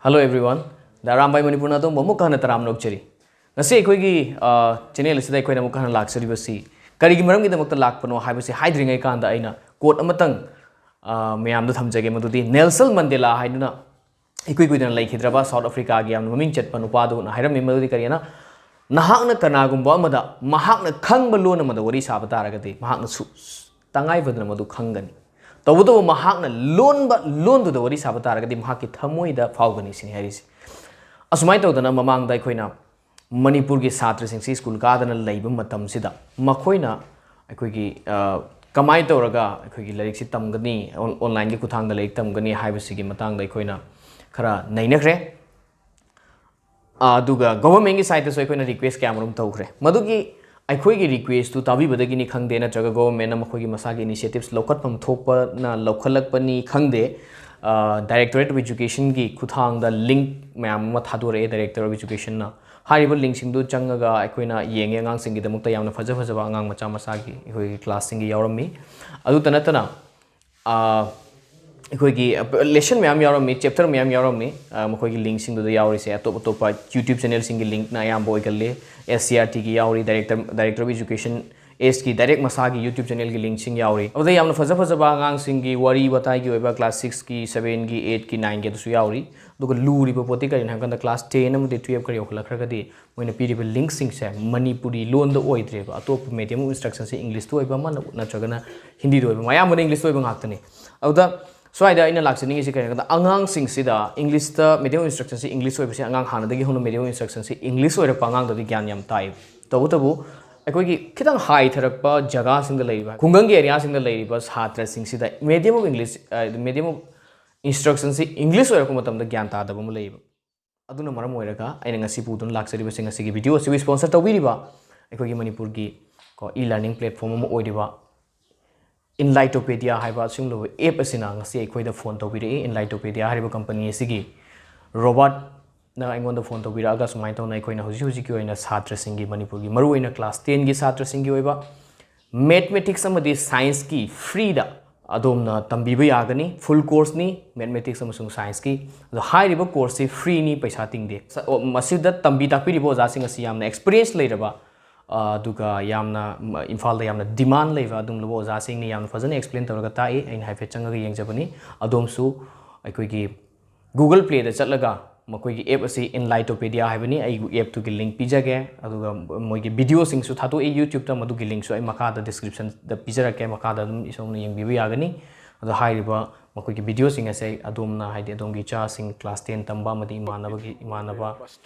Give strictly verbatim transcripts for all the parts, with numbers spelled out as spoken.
Hello everyone, ꯗ ꯑꯔꯥꯝꯕꯥꯏ ꯃꯅꯤꯄꯨꯔꯅ ꯑꯗꯣꯝꯕꯨ ꯑꯃꯨꯛꯀ ꯍꯟꯅ ꯇꯔꯥꯝꯅ ꯑꯣꯛꯆꯔꯤ꯫ ꯉꯁꯤ ꯑꯩꯈꯣꯏꯒꯤ ꯆꯦꯅꯦꯜ ꯑꯁꯤꯗ ꯑꯩꯈꯣꯏꯅ ꯑꯃꯨꯛꯀ ꯍꯟꯅ ꯂꯥꯛꯆꯔꯤꯕꯁꯤ ꯀꯔꯤꯒꯤ ꯃꯔꯝꯒꯤꯗꯃꯛꯇ ꯂꯥꯛꯄꯅꯣ ꯍꯥꯏꯕꯁꯤ ꯍꯥꯏꯗ꯭ꯔꯤꯉꯩ ꯀꯥꯟꯗ ꯑꯩꯅ ꯀꯣꯠ ꯑꯃꯇꯪ ꯑ, ꯃꯌꯥꯝꯗ ꯊꯝꯖꯒꯦ, ꯃꯗꯨꯗꯤ ꯅꯦꯜꯁꯟ ꯃꯟꯗꯦꯂꯥ ꯍꯥꯏꯗꯨꯅ ꯏꯀꯨꯏ ꯀꯨꯏꯗꯅ ꯂꯩꯈꯤꯗ꯭ꯔꯕ ꯁꯥꯎꯠ ꯑꯐ꯭ꯔꯤꯀꯥꯒꯤ ꯌꯥꯝꯅ ꯃꯃꯤꯡ ꯆꯠꯄ ꯅꯨꯄꯥꯗꯨꯅ ꯍꯥꯏꯔꯝꯃꯤ꯫ ꯃꯗꯨꯗꯤ ꯀꯔꯤꯅ, ꯅꯍꯥꯛꯅ ꯀꯅꯥꯒꯨꯝꯕ ꯑꯃꯗ ꯃꯍꯥꯛꯅ ꯈꯪꯕ ꯂꯣꯟ ꯑꯃꯗ ꯋꯥꯔꯤ ꯁꯥꯕ ꯇꯥꯔꯒꯗꯤ ꯃꯍꯥꯛꯅꯁꯨ ꯇꯉꯥꯏ ꯐꯗꯅ ꯃꯗꯨ ꯈꯪꯒꯅꯤ꯫ ꯇꯧꯕꯇꯕꯨ ꯃꯍꯥꯛꯅ ꯂꯣꯟꯕ ꯂꯣꯟꯗꯨꯗ ꯋꯥꯔꯤ ꯁꯥꯕ ꯇꯥꯔꯒꯗꯤ ꯃꯍꯥꯛꯀꯤ ꯊꯃꯣꯏꯗ ꯐꯥꯎꯒꯅꯤ ꯁꯤꯅꯤ ꯍꯥꯏꯔꯤꯁꯦ꯫ ꯑꯁꯨꯃꯥꯏꯅ ꯇꯧꯗꯅ ꯃꯃꯥꯡꯗ ꯑꯩꯈꯣꯏꯅ ꯃꯅꯤꯄꯨꯔꯒꯤ ꯁꯥꯇ꯭ꯔꯁꯤꯡꯁꯤ ꯁ꯭ꯀꯨꯜ ꯀꯥꯗꯅ ꯂꯩꯕ ꯃꯇꯝꯁꯤꯗ ꯃꯈꯣꯏꯅ ꯑꯩꯈꯣꯏꯒꯤ, ꯑ, ꯀꯃꯥꯏꯅ ꯇꯧꯔꯒ ꯑꯩꯈꯣꯏꯒꯤ ꯂꯥꯏꯔꯤꯛꯁꯤ ꯇꯝꯒꯅꯤ, ꯑꯣꯟ-, ꯑꯣꯟꯂꯥꯏꯟꯒꯤ ꯈꯨꯠꯊꯥꯡꯗ ꯂꯥꯏꯔꯤꯛ ꯇꯝꯒꯅꯤ ꯍꯥꯏꯕꯁꯤꯒꯤ ꯃꯇꯥꯡꯗ ꯑꯩꯈꯣꯏꯅ ꯈꯔ ꯅꯩꯅꯈ꯭ꯔꯦ꯫ ꯑ, ꯑꯗꯨꯒ ꯒꯣꯚꯔꯟꯃꯦꯟꯠꯀꯤ ꯁꯥꯏꯠꯇꯁꯨ ꯑꯩꯈꯣꯏꯅ ꯔꯤꯀ꯭ꯋꯦꯁ ꯀꯌꯥ ꯃꯔꯨꯝ ꯇꯧꯈ꯭ꯔꯦ꯫ ꯃꯗꯨꯒꯤ ꯑꯩꯈꯣꯏꯒꯤ ꯔꯤꯀ꯭ꯋꯦꯁꯇꯨ ꯇꯥꯕꯤꯕꯗꯒꯤꯅꯤ ꯈꯪꯗꯦ, ꯅꯠꯇ꯭ꯔꯒ ꯒꯣꯚꯔꯟꯃꯦꯟꯠꯅ ꯃꯈꯣꯏꯒꯤ ꯃꯁꯥꯒꯤ ꯏꯅꯤꯁꯤꯌꯦꯇꯤꯚꯁ ꯂꯧꯈꯠꯐꯝ ꯊꯣꯛꯄꯅ ꯂꯧꯈꯠꯂꯛꯄꯅꯤ ꯈꯪꯗꯦ, ꯑ, ꯗꯥꯏꯔꯦꯛꯇꯣꯔꯦꯠ ꯑꯣꯐ ꯏꯖꯨꯀꯦꯁꯟꯒꯤ ꯈꯨꯠꯊꯥꯡꯗ ꯂꯤꯡꯛ ꯃꯌꯥꯝ ꯑꯃ ꯊꯥꯗꯣꯔꯛꯑꯦ ꯗꯥꯏꯔꯦꯛꯇꯣꯔ ꯑꯣꯐ ꯏꯖꯨꯀꯦꯁꯟꯅ꯫ ꯍꯥꯏꯔꯤꯕ ꯂꯤꯡꯛꯁꯤꯡꯗꯨ ꯆꯪꯉꯒ ꯑꯩꯈꯣꯏꯅ ꯌꯦꯡꯉꯦ, ꯑꯉꯥꯡꯁꯤꯡꯒꯤꯗꯃꯛꯇ ꯌꯥꯝꯅ ꯐꯖ ꯐꯖꯕ ꯑꯉꯥꯡ ꯃꯆꯥ ꯃꯆꯥꯒꯤ ꯑꯩꯈꯣꯏꯒꯤ ꯀ꯭ꯂꯥꯁꯁꯤꯡꯒꯤ ꯌꯥꯎꯔꯝꯃꯤ꯫ ꯑꯗꯨꯇ ꯅꯠꯇꯅ, ꯑ, ꯑꯩꯈꯣꯏꯒꯤ ꯂꯦꯁꯟ ꯃꯌꯥꯝ ꯌꯥꯎꯔꯝꯃꯤ, ꯆꯦꯞꯇꯔ ꯃꯌꯥꯝ ꯌꯥꯎꯔꯝꯃꯤ, ꯑ, ꯃꯈꯣꯏꯒꯤ ꯂꯤꯡꯛꯁꯤꯡꯗꯨꯗ ꯌꯥꯎꯔꯤꯁꯦ꯫ ꯑꯇꯣꯞ ꯑꯇꯣꯞꯄ ꯌꯨꯇ꯭ꯌꯨꯕ ꯆꯦꯅꯦꯜꯁꯤꯡꯒꯤ ꯂꯤꯡꯛꯅ ꯑꯌꯥꯝꯕ ꯑꯣꯏꯒꯜꯂꯤ꯫ ꯑꯦꯁ ꯁꯤ ꯑꯥꯔ ꯇꯤꯒꯤ ꯌꯥꯎꯔꯤ, ꯗꯥꯏꯔꯦꯛꯇꯔ, ꯗꯥꯏꯔꯦꯛꯇꯣꯔ ꯑꯣꯐ ꯏꯖꯨꯀꯦꯁꯟ ꯑꯦꯁꯀꯤ ꯗꯥꯏꯔꯦꯛ ꯃꯁꯥꯒꯤ ꯌꯨꯇ꯭ꯌꯨꯕ ꯆꯦꯅꯦꯜꯒꯤ ꯂꯤꯡꯛꯁꯤꯡ ꯌꯥꯎꯔꯤ꯫ ꯑꯗꯨꯗ ꯌꯥꯝꯅ ꯐꯖ ꯐꯖꯕ ꯑꯉꯥꯡꯁꯤꯡꯒꯤ ꯋꯥꯔꯤ ꯋꯥꯇꯥꯏꯒꯤ ꯑꯣꯏꯕ ꯀ꯭ꯂꯥꯁ ꯁꯤꯛꯁꯀꯤ, ꯁꯕꯦꯟꯒꯤ, ꯑꯩꯠꯀꯤ, ꯅꯥꯏꯟꯒꯤ ꯑꯗꯨꯁꯨ ꯌꯥꯎꯔꯤ꯫ ꯑꯗꯨꯒ ꯂꯨꯔꯤꯕ ꯄꯣꯠꯇꯤ ꯀꯔꯤꯅꯣ ꯍꯥꯏꯕ ꯀꯥꯟꯗ ꯀ꯭ꯂꯥꯁ ꯇꯦꯟ ꯑꯃꯗꯤ ꯇꯨꯌꯦꯜꯞꯀ ꯌꯧꯈꯠꯂꯛꯈ꯭ꯔꯒꯗꯤ ꯃꯣꯏꯅ ꯄꯤꯔꯤꯕ ꯂꯤꯡꯛꯁꯤꯡꯁꯦ ꯃꯅꯤꯄꯨꯔꯤ ꯂꯣꯟꯗ ꯑꯣꯏꯗ꯭ꯔꯦꯕ, ꯑꯇꯣꯞꯄ ꯃꯦꯗꯤꯌꯝ ꯑꯣꯐ ꯏꯟꯁꯇ꯭ꯔꯛꯁꯟꯁꯦ ꯏꯪꯂꯤꯁꯇ ꯑꯣꯏꯕ ꯑꯃ ꯅꯠꯇ꯭ꯔꯒꯅ ꯍꯤꯟꯗꯤꯗ ꯑꯣꯏꯕ ꯑꯃ, ꯑꯌꯥꯝꯕꯅ ꯏꯪꯂꯤꯁꯇ ꯑꯣꯏꯕ ꯉꯥꯛꯇꯅꯤ꯫ ꯑꯗꯨꯗ ꯁ꯭ꯋꯥꯏꯗ ꯑꯩꯅ ꯂꯥꯛꯆꯅꯤꯡꯉꯤꯁꯤ ꯀꯔꯤꯅꯣ ꯍꯥꯏꯕꯗ, ꯑꯉꯥꯡꯁꯤꯡꯁꯤꯗ ꯏꯪꯂꯤꯁꯇ, ꯃꯦꯗꯤꯌꯝ ꯑꯣꯐ ꯏꯟꯁꯇ꯭ꯔꯛꯁꯟꯁꯤ ꯏꯪꯂꯤꯁ ꯑꯣꯏꯕꯁꯦ, ꯑꯉꯥꯡ ꯍꯥꯟꯅꯗꯒꯤ ꯍꯧꯅ ꯃꯦꯗꯤꯌꯝ ꯑꯣꯐ ꯏꯟꯁꯇ꯭ꯔꯛꯁꯟꯁꯤ ꯏꯪꯂꯤꯁ ꯑꯣꯏꯔꯛꯄ ꯑꯉꯥꯡꯗꯗꯤ ꯒ꯭ꯌꯥꯟ ꯌꯥꯝ ꯇꯥꯏ꯫ ꯇꯧꯕꯇꯕꯨ ꯑꯩꯈꯣꯏꯒꯤ ꯈꯤꯇꯪ ꯍꯥꯏꯊꯔꯛꯄ ꯖꯒꯥꯁꯤꯡꯗ ꯂꯩꯔꯤꯕ, ꯈꯨꯡꯒꯪꯒꯤ ꯑꯦꯔꯤꯌꯥꯁꯤꯡꯗ ꯂꯩꯔꯤꯕ ꯁꯥꯇ꯭ꯔꯁꯤꯡꯁꯤꯗ medium of English, medium of ꯏꯟꯁꯇ꯭ꯔꯛꯁꯟꯁꯤ ꯏꯪꯂꯤꯁ ꯑꯣꯏꯔꯛꯄ ꯃꯇꯝꯗ ꯒ꯭ꯌꯥꯟ ꯇꯥꯗꯕ ꯑꯃ ꯂꯩꯌꯦꯕ꯫ ꯑꯗꯨꯅ ꯃꯔꯝ ꯑꯣꯏꯔꯒ ꯑꯩꯅ ꯉꯁꯤ ꯄꯨꯗꯨꯅ ꯂꯥꯛꯆꯔꯤꯕꯁꯦ, ꯉꯁꯤꯒꯤ ꯚꯤꯗꯤꯑꯣ ꯑꯁꯤꯕꯨ ꯏꯁꯄꯣꯟꯁꯔ ꯇꯧꯕꯤꯔꯤꯕ ꯑꯩꯈꯣꯏꯒꯤ ꯃꯅꯤꯄꯨꯔꯒꯤ ꯀꯣ ꯏ ꯂꯔꯅꯤꯡ ꯄ꯭ꯂꯦꯠꯐꯣꯝ ꯑꯃ ꯑꯣꯏꯔꯤꯕ ꯏꯟꯂꯥꯏꯇꯣꯄꯦꯗꯤꯌꯥ ꯍꯥꯏꯕ ꯑꯁꯤꯒꯨꯝꯂꯕ ꯑꯦꯞ ꯑꯁꯤꯅ ꯉꯁꯤ ꯑꯩꯈꯣꯏꯗ ꯐꯣꯟ ꯇꯧꯕꯤꯔꯛꯏ꯫ ꯏꯟꯂꯥꯏꯇꯣꯄꯦꯗꯤꯌꯥ ꯍꯥꯏꯔꯤꯕ ꯀꯝꯄꯅꯤ ꯑꯁꯤꯒꯤ ꯔꯣꯕꯥꯔꯠꯅ ꯑꯩꯉꯣꯟꯗ ꯐꯣꯟ ꯇꯧꯕꯤꯔꯛꯑꯒ ꯁꯨꯃꯥꯏꯅ ꯇꯧꯅ ꯑꯩꯈꯣꯏꯅ ꯍꯧꯖꯤꯛ ꯍꯧꯖꯤꯛꯀꯤ ꯑꯣꯏꯅ ꯁꯥꯇ꯭ꯔꯁꯤꯡꯒꯤ, ꯃꯅꯤꯄꯨꯔꯒꯤ ꯃꯔꯨꯑꯣꯏꯅ ꯀ꯭ꯂꯥꯁ ꯇꯦꯟꯒꯤ ꯁꯥꯇ꯭ꯔꯁꯤꯡꯒꯤ ꯑꯣꯏꯕ ꯃꯦꯊꯃꯦꯇꯤꯛꯁ ꯑꯃꯗꯤ ꯁꯥꯏꯟꯁꯀꯤ ꯐ꯭ꯔꯤꯗ ꯑꯗꯣꯝꯅ ꯇꯝꯕꯤꯕ ꯌꯥꯒꯅꯤ꯫ Full course ꯅꯤ, mathematics ꯑꯃꯁꯨꯡ science ꯀꯤ꯫ ꯑꯗꯣ ꯍꯥꯏꯔꯤꯕ course ꯁꯤ free ꯅꯤ, ꯄꯩꯁꯥ ꯇꯤꯡꯗꯦ꯫ ꯁ-, ꯑꯣ, ꯃꯁꯤꯗ ꯇꯝꯕꯤ ꯇꯥꯛꯄꯤꯔꯤꯕ ꯑꯣꯖꯥꯁꯤꯡ ꯑꯁꯤ ꯌꯥꯝꯅ experience ꯂꯩꯔꯕ, ꯑ, ꯑꯗꯨꯒ ꯌꯥꯝꯅ, ꯃ-, ꯏꯝꯐꯥꯜꯗ ꯌꯥꯝꯅ demand ꯂꯩꯕ ꯑꯗꯨꯒꯨꯝꯂꯕ ꯑꯣꯖꯥꯁꯤꯡꯅꯤ꯫ ꯌꯥꯝꯅ ꯐꯖꯅ explain ꯇꯧꯔꯒ ꯇꯥꯛꯏ꯫ ꯑꯩꯅ ꯍꯥꯏꯐꯦꯠ ꯆꯪꯉꯒ ꯌꯦꯡꯖꯕꯅꯤ꯫ ꯑꯗꯣꯝꯁꯨ ꯑꯩꯈꯣꯏꯒꯤ Google Play ꯗ ꯆꯠꯂꯒ ꯃꯈꯣꯏꯒꯤ app ꯑꯁꯤ Enlightopediya ꯍꯥꯏꯕꯅꯤ꯫ ꯑꯩꯒꯤ app ꯇꯨꯒꯤ link ꯄꯤꯖꯒꯦ, ꯑꯗꯨꯒ ꯃꯣꯏꯒꯤ video ꯁꯤꯡꯁꯨ ꯊꯥꯗꯣꯛꯏ YouTube ꯇ, ꯃꯗꯨꯒꯤ link ꯁꯨ ꯑꯩ ꯃꯈꯥꯗ description ꯗ ꯄꯤꯖꯔꯛꯀꯦ, ꯃꯈꯥꯗ ꯑꯗꯨꯝ ꯏꯁꯣꯝꯅ ꯌꯦꯡꯕꯤꯕ ꯌꯥꯒꯅꯤ꯫ ꯑꯗꯣ ꯍꯥꯏꯔꯤꯕ ꯃꯈꯣꯏꯒꯤ video ꯁꯤꯡ ꯑꯁꯦ ꯑꯗꯣꯝꯅ, ꯍꯥꯏꯗꯤ ꯑꯗꯣꯝꯒꯤ ꯏꯆꯥꯁꯤꯡ class ten ꯇꯝꯕ ꯑꯃꯗꯤ ꯏꯃꯥꯟꯅꯕꯒꯤ, ꯏꯃꯥꯟꯅꯕ,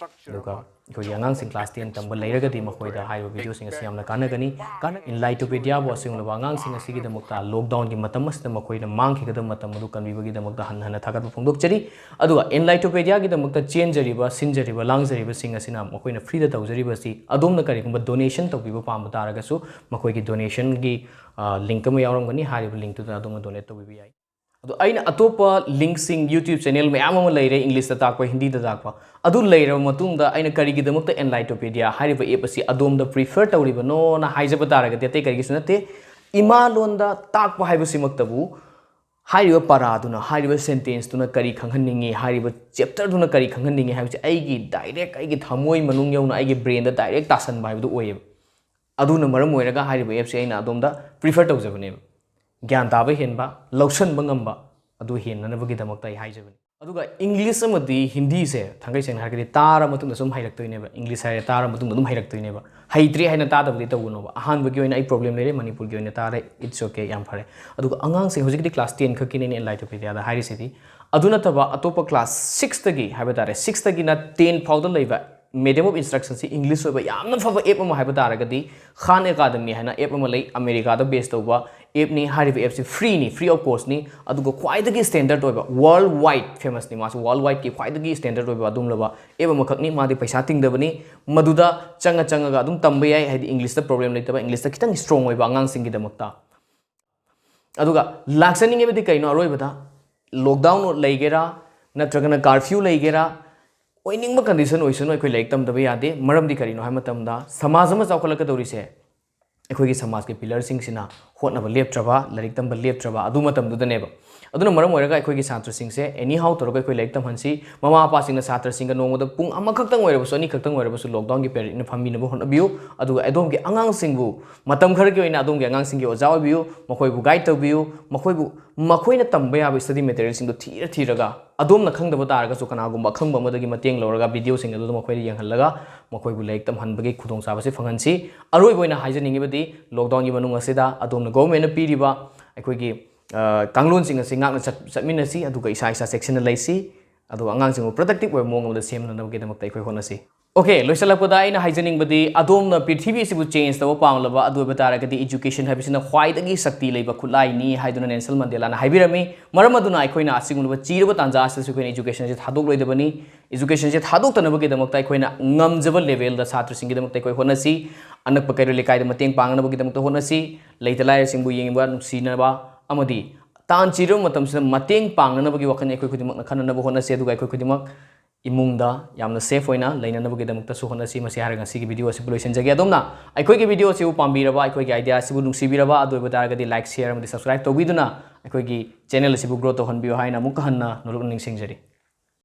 ꯑꯗꯨꯒ ꯑꯩꯈꯣꯏꯒꯤ ꯑꯉꯥꯡꯁꯤꯡ class ten ꯇꯝꯕ ꯂꯩꯔꯒꯗꯤ ꯃꯈꯣꯏꯗ ꯍꯥꯏꯔꯤꯕ video ꯁꯤꯡ ꯑꯁꯤ ꯌꯥꯝꯅ ꯀꯥꯟꯅꯒꯅꯤ꯫ ꯀꯥꯟꯅ-, Enlightopediya ꯕꯨ ꯑꯁꯤꯒꯨꯝꯂꯕ ꯑꯉꯥꯡꯁꯤꯡ ꯑꯁꯤꯒꯤꯗꯃꯛꯇ lockdown ꯒꯤ ꯃꯇꯝ ꯑꯁꯤꯗ ꯃꯈꯣꯏꯅ ꯃꯥꯡꯈꯤꯒꯗꯕ ꯃꯇꯝ ꯑꯗꯨ ꯀꯟꯕꯤꯕꯒꯤꯗꯃꯛꯇ ꯍꯟꯅ ꯍꯟꯅ ꯊꯥꯒꯠꯄ ꯐꯣꯡꯗꯣꯛꯆꯔꯤ꯫ ꯑꯗꯨꯒ Enlightopediya ꯒꯤꯗꯃꯛꯇ ꯆꯦꯟꯖꯔꯤꯕ, ꯁꯤꯟꯖꯔꯤꯕ, ꯂꯥꯡꯖꯔꯤꯕꯁꯤꯡ ꯑꯁꯤꯅ ꯃꯈꯣꯏꯅ free ꯗ ꯇꯧꯖꯔꯤꯕꯁꯤ, ꯑꯗꯣꯝꯅ ꯀꯔꯤꯒꯨꯝꯕ donation ꯇꯧꯕꯤꯕ ꯄꯥꯝꯕ ꯇꯥꯔꯒꯁꯨ ꯃꯈꯣꯏꯒꯤ donation ꯒꯤ, ꯑ, link ꯑꯃ ꯌꯥꯎꯔꯝꯒꯅꯤ꯫ ꯍꯥꯏꯔꯤꯕ link ꯇꯨꯗ ꯑꯗꯣꯝꯅ donate ꯇꯧꯕꯤꯕ ꯌꯥꯏ꯫ ꯑꯗꯣ ꯑꯩꯅ ꯑꯇꯣꯞꯄ link ꯁꯤꯡ, YouTube channel ꯃꯌꯥꯝ ꯑꯃ ꯂꯩꯔꯦ, English ꯇ ꯇꯥꯛꯄ, Hindi ꯗ ꯇꯥꯛꯄ꯫ ꯑꯗꯨ ꯂꯩꯔꯕ ꯃꯇꯨꯡꯗ ꯑꯩꯅ ꯀꯔꯤꯒꯤꯗꯃꯛꯇ Enlightopediya ꯍꯥꯏꯔꯤꯕ app ꯑꯁꯤ ꯑꯗꯣꯝꯗ prefer ꯇꯧꯔꯤꯕꯅꯣꯅ ꯍꯥꯏꯖꯕ ꯇꯥꯔꯒꯗꯤ, ꯑꯇꯩ ꯀꯔꯤꯒꯤꯁꯨ ꯅꯠꯇꯦ, ꯏꯃꯥ ꯂꯣꯟꯗ ꯇꯥꯛꯄ ꯍꯥꯏꯕꯁꯤꯃꯛꯇꯕꯨ ꯍꯥꯏꯔꯤꯕ ꯄꯔꯥꯗꯨꯅ, ꯍꯥꯏꯔꯤꯕ sentence ꯇꯨꯅ ꯀꯔꯤ ꯈꯪꯍꯟꯅꯤꯡꯉꯤ, ꯍꯥꯏꯔꯤꯕ chapter ꯗꯨꯅ ꯀꯔꯤ ꯈꯪꯍꯟꯅꯤꯡꯉꯤ ꯍꯥꯏꯕꯁꯦ ꯑꯩꯒꯤ direct, ꯑꯩꯒꯤ ꯊꯃꯣꯏ ꯃꯅꯨꯡ ꯌꯧꯅ, ꯑꯩꯒꯤ brain ꯗ direct ꯇꯥꯁꯟꯕ ꯍꯥꯏꯕꯗꯨ ꯑꯣꯏꯌꯦꯕ꯫ ꯑꯗꯨꯅ ꯃꯔꯝ ꯑꯣꯏꯔꯒ ꯍꯥꯏꯔꯤꯕ app ꯁꯦ ꯑꯩꯅ ꯑꯗꯣꯝꯗ prefer ꯇꯧꯖꯕꯅꯦꯕ꯫ ꯒ꯭ꯌꯥꯟ ꯇꯥꯕ ꯍꯦꯟꯕ, ꯂꯧꯁꯟꯕ ꯉꯝꯕ ꯑꯗꯨ ꯍꯦꯟꯅꯅꯕꯒꯤꯗꯃꯛꯇ ꯑꯩ ꯍꯥꯏꯖꯕꯅꯤ꯫ ꯑꯗꯨꯒ English ꯑꯃꯗꯤ Hindi ꯁꯦ, ꯊꯥꯡꯒꯩ ꯁꯦꯡꯅ ꯍꯥꯏꯔꯒꯗꯤ, ꯇꯥꯔ ꯃꯇꯨꯡꯗ ꯁꯨꯝ ꯍꯩꯔꯛꯇꯣꯏꯅꯦꯕ꯫ English ꯍꯥꯏꯔꯦ, ꯇꯥꯔ ꯃꯇꯨꯡꯗ ꯑꯗꯨꯝ ꯍꯩꯔꯛꯇꯣꯏꯅꯦꯕ꯫ ꯍꯩꯇ꯭ꯔꯦ ꯍꯥꯏꯅ ꯇꯥꯗꯕꯗꯤ ꯇꯧꯒꯅꯣꯕ꯫ ꯑꯍꯥꯟꯕꯒꯤ ꯑꯣꯏꯅ ꯑꯩ problem ꯂꯩꯔꯦ, ꯃꯅꯤꯄꯨꯔꯒꯤ ꯑꯣꯏꯅ ꯇꯥꯔꯦ, it's okay, ꯌꯥꯝ ꯐꯔꯦ꯫ ꯑꯗꯨꯒ ꯑꯉꯥꯡꯁꯤꯡ, ꯍꯧꯖꯤꯛꯀꯤꯗꯤ class ten ꯈꯛꯀꯤꯅꯦ ꯑꯩꯅ Enlightopediya ꯗ ꯍꯥꯏꯔꯤꯁꯤꯗꯤ꯫ ꯑꯗꯨ ꯅꯠꯇꯕ ꯑꯇꯣꯞꯄ class six ꯇꯒꯤ ꯍꯥꯏꯕ ꯇꯥꯔꯦ, six ꯇꯒꯤꯅ ten ꯐꯥꯎꯗ ꯂꯩꯕ medium of instruction ꯁꯤ English ꯑꯣꯏꯕ ꯌꯥꯝꯅ ꯐꯕ app ꯑꯃ ꯍꯥꯏꯕ ꯇꯥꯔꯒꯗꯤ, Khan Academy ꯍꯥꯏꯅ app ꯑꯃ ꯂꯩ, ꯑꯃꯦꯔꯤꯀꯥꯗ base ꯇꯧꯕ app ꯅꯤ꯫ ꯍꯥꯏꯔꯤꯕ app ꯁꯤ free ꯅꯤ, free of cost ꯅꯤ, ꯑꯗꯨꯒ ꯈ꯭ꯋꯥꯏꯗꯒꯤ standard ꯑꯣꯏꯕ, world wide famous ꯅꯤ, ꯃꯥꯁꯨ world wide ꯀꯤ ꯈ꯭ꯋꯥꯏꯗꯒꯤ standard ꯑꯣꯏꯕ ꯑꯗꯨꯝꯂꯕ app ꯑꯃꯈꯛꯅꯤ꯫ ꯃꯥꯗꯤ ꯄꯩꯁꯥ ꯇꯤꯡꯗꯕꯅꯤ, ꯃꯗꯨꯗ ꯆꯪꯉ ꯆꯪꯉꯒ ꯑꯗꯨꯝ ꯇꯝꯕ ꯌꯥꯏ, ꯍꯥꯏꯗꯤ English ꯇ problem ꯂꯩꯇꯕ, English ꯇ ꯈꯤꯇꯪ strong ꯑꯣꯏꯕ ꯑꯉꯥꯡꯁꯤꯡꯒꯤꯗꯃꯛꯇ꯫ ꯑꯗꯨꯒ ꯂꯥꯛꯆꯅꯤꯡꯉꯤꯕꯗꯤ ꯀꯩꯅꯣ? ꯑꯔꯣꯏꯕꯗ, lockdown ꯂꯩꯒꯦꯔꯥ, ꯅꯠꯇ꯭ꯔꯒꯅ curfew ꯂꯩꯒꯦꯔꯥ, ꯑꯣꯏꯅꯤꯡꯕ condition ꯑꯣꯏꯁꯅꯨ, ꯑꯩꯈꯣꯏ ꯂꯥꯏꯔꯤꯛ ꯇꯝꯗꯕ ꯌꯥꯗꯦ꯫ ꯃꯔꯝꯗꯤ ꯀꯔꯤꯅꯣ ꯍꯥꯏꯕ ꯃꯇꯝꯗ, ꯁꯃꯥꯖ ꯑꯃ ꯆꯥꯎꯈꯠꯂꯛꯀꯗꯧꯔꯤꯁꯦ ꯑꯩꯈꯣꯏꯒꯤ ꯁꯃꯥꯖꯀꯤ ꯄꯤꯂꯔꯁꯤꯡꯁꯤꯅ ꯍꯣꯠꯅꯕ ꯂꯦꯞꯇ꯭ꯔꯕ, ꯂꯥꯏꯔꯤꯛ ꯇꯝꯕ ꯂꯦꯞꯇ꯭ꯔꯕ ꯑꯗꯨ ꯃꯇꯝꯗꯨꯗꯅꯦꯕ꯫ ꯑꯗꯨꯅ ꯃꯔꯝ ꯑꯣꯏꯔꯒ ꯑꯩꯈꯣꯏꯒꯤ ꯁꯥꯇ꯭ꯔꯁꯤꯡꯁꯦ anyhow ꯇꯧꯔꯒ ꯑꯩꯈꯣꯏ ꯂꯥꯏꯔꯤꯛ ꯇꯝꯍꯟꯁꯤ꯫ ꯃꯃꯥ ꯃꯄꯥꯁꯤꯡꯅ ꯁꯥꯇ꯭ꯔꯁꯤꯡꯒ ꯅꯣꯡꯃꯗ ꯄꯨꯡ ꯑꯃꯈꯛꯇꯪ ꯑꯣꯏꯔꯕꯁꯨ, ꯑꯅꯤꯈꯛꯇꯪ ꯑꯣꯏꯔꯕꯁꯨ lockdownꯒꯤ periodꯅ ꯐꯝꯕꯤꯅꯕ ꯍꯣꯠꯅꯕꯤꯌꯨ꯫ ꯑꯗꯨꯒ ꯑꯗꯣꯝꯒꯤ ꯑꯉꯥꯡꯁꯤꯡꯕꯨ ꯃꯇꯝ ꯈꯔꯒꯤ ꯑꯣꯏꯅ ꯑꯗꯣꯝꯒꯤ ꯑꯉꯥꯡꯁꯤꯡꯒꯤ ꯑꯣꯖꯥ ꯑꯣꯏꯕꯤꯌꯨ, ꯃꯈꯣꯏꯕꯨ guide ꯇꯧꯕꯤꯌꯨ, ꯃꯈꯣꯏꯕꯨ, ꯃꯈꯣꯏꯅ ꯇꯝꯕ ꯌꯥꯕ study materialꯁꯤꯡꯗꯣ ꯊꯤꯔ ꯊꯤꯔꯒ, ꯑꯗꯣꯝꯅ ꯈꯪꯗꯕ ꯇꯥꯔꯒꯁꯨ ꯀꯅꯥꯒꯨꯝꯕ ꯑꯈꯪꯕ ꯑꯃꯗꯒꯤ ꯃꯇꯦꯡ ꯂꯧꯔꯒ videoꯁꯤꯡ ꯑꯗꯨꯗ ꯃꯈꯣꯏꯗ ꯌꯦꯡꯍꯜꯂꯒ ꯃꯈꯣꯏꯕꯨ ꯂꯥꯏꯔꯤꯛ ꯇꯝꯍꯟꯕꯒꯤ ꯈꯨꯗꯣꯡꯆꯥꯕꯁꯤ ꯐꯪꯍꯟꯁꯤ꯫ ꯑꯔꯣꯏꯕ ꯑꯣꯏꯅ ꯍꯥꯏꯖꯅꯤꯡꯉꯤꯕꯗꯤ, lockdownꯒꯤ ꯃꯅꯨꯡ ꯑꯁꯤꯗ ꯑꯗꯣꯝꯅ governmentꯅ ꯄꯤꯔꯤꯕ ꯑꯩꯈꯣꯏꯒꯤ, ꯑ, ꯀꯥꯡꯂꯣꯟꯁꯤꯡ ꯑꯁꯤ ꯉꯥꯛꯅ ꯆꯠ-, ꯆꯠꯃꯤꯟꯅꯁꯤ, ꯑꯗꯨꯒ ꯏꯁꯥ ꯏꯁꯥ ꯆꯦꯛꯁꯤꯟꯅ ꯂꯩꯁꯤ, ꯑꯗꯨꯒ ꯑꯉꯥꯡꯁꯤꯡꯕꯨ productive ꯑꯣꯏꯕ ꯃꯑꯣꯡ ꯑꯃꯗ ꯁꯦꯝꯅꯅꯕꯒꯤꯗꯃꯛꯇ ꯑꯩꯈꯣꯏ ꯍꯣꯠꯅꯁꯤ꯫ Okay, ꯂꯣꯏꯁꯤꯜꯂꯛꯄꯗ ꯑꯩꯅ ꯍꯥꯏꯖꯅꯤꯡꯕꯗꯤ, ꯑꯗꯣꯝꯅ ꯄ꯭ꯔꯤꯊꯤꯕꯤ ꯑꯁꯤꯕꯨ change ꯇꯧꯕ ꯄꯥꯝꯂꯕ ꯑꯗꯨ ꯑꯣꯏꯕ ꯇꯥꯔꯒꯗꯤ education ꯍꯥꯏꯕꯁꯤꯅ ꯈ꯭ꯋꯥꯏꯗꯒꯤ ꯁꯛꯇꯤ ꯂꯩꯕ ꯈꯨꯠꯂꯥꯏꯅꯤ ꯍꯥꯏꯗꯨꯅ Nelson Mandelaꯅ ꯍꯥꯏꯕꯤꯔꯝꯃꯤ꯫ ꯃꯔꯝ ꯑꯗꯨꯅ ꯑꯩꯈꯣꯏꯅ ꯑꯁꯤꯒꯨꯝꯂꯕ ꯆꯤꯔꯕ ꯇꯥꯟꯖꯥ ꯑꯁꯤꯗꯁꯨ ꯑꯩꯈꯣꯏꯅ educationꯁꯦ ꯊꯥꯗꯣꯛꯂꯣꯏꯗꯕꯅꯤ꯫ Educationꯁꯦ ꯊꯥꯗꯣꯛꯇꯅꯕꯒꯤꯗꯃꯛꯇ ꯑꯩꯈꯣꯏꯅ ꯉꯝꯖꯕ levelꯗ ꯁꯥꯇ꯭ꯔꯁꯤꯡꯒꯤꯗꯃꯛꯇ ꯑꯩꯈꯣꯏ ꯍꯣꯠꯅꯁꯤ꯫ ꯑꯅꯛꯄ ꯀꯩꯔꯣꯏ ꯂꯩꯀꯥꯏꯗ ꯃꯇꯦꯡ ꯄꯥꯡꯅꯅꯕꯒꯤꯗꯃꯛꯇ ꯍꯣꯠꯅꯁꯤ꯫ ꯂꯩꯇ ꯂꯥꯏꯔꯁꯤꯡꯕꯨ ꯌꯦꯡꯕ, ꯅꯨꯡꯁꯤꯅꯕ ꯑꯃꯗꯤ ꯇꯥꯟ ꯆꯤꯔꯕ ꯃꯇꯝꯁꯤꯗ ꯃꯇꯦꯡ ꯄꯥꯡꯅꯅꯕꯒꯤ ꯋꯥꯈꯜ ꯑꯩꯈꯣꯏ ꯈꯨꯗꯤꯡꯃꯛꯅ ꯈꯟꯅꯅꯕ ꯍꯣꯠꯅꯁꯤ꯫ ꯑꯗꯨꯒ ꯑꯩꯈꯣꯏ ꯈꯨꯗꯤꯡꯃꯛ ꯏꯃꯨꯡꯗ ꯌꯥꯝꯅ safe ꯑꯣꯏꯅ ꯂꯩꯅꯅꯕꯒꯤꯗꯃꯛꯇꯁꯨ ꯍꯣꯠꯅꯁꯤ꯫ ꯃꯁꯤ ꯍꯥꯏꯔꯒ ꯉꯁꯤꯒꯤ video ꯑꯁꯤꯕꯨ ꯂꯣꯏꯁꯤꯟꯖꯒꯦ꯫ ꯑꯗꯣꯝꯅ ꯑꯩꯈꯣꯏꯒꯤ video ꯑꯁꯤꯕꯨ ꯄꯥꯝꯕꯤꯔꯕ, ꯑꯩꯈꯣꯏꯒꯤ idea ꯑꯁꯤꯕꯨ ꯅꯨꯡꯁꯤꯕꯤꯔꯕ ꯑꯗꯨ ꯑꯣꯏꯕ ꯇꯥꯔꯒꯗꯤ like, share ꯑꯃꯗꯤ subscribe ꯇꯧꯕꯤꯗꯨꯅ ꯑꯩꯈꯣꯏꯒꯤ channel ꯑꯁꯤꯕꯨ grow ꯇꯧꯍꯟꯕꯤꯌꯨ ꯍꯥꯏꯅ ꯑꯃꯨꯛꯀ ꯍꯟꯅ ꯅꯣꯂꯨꯛꯅ ꯅꯤꯡꯁꯤꯡꯖꯔꯤ꯫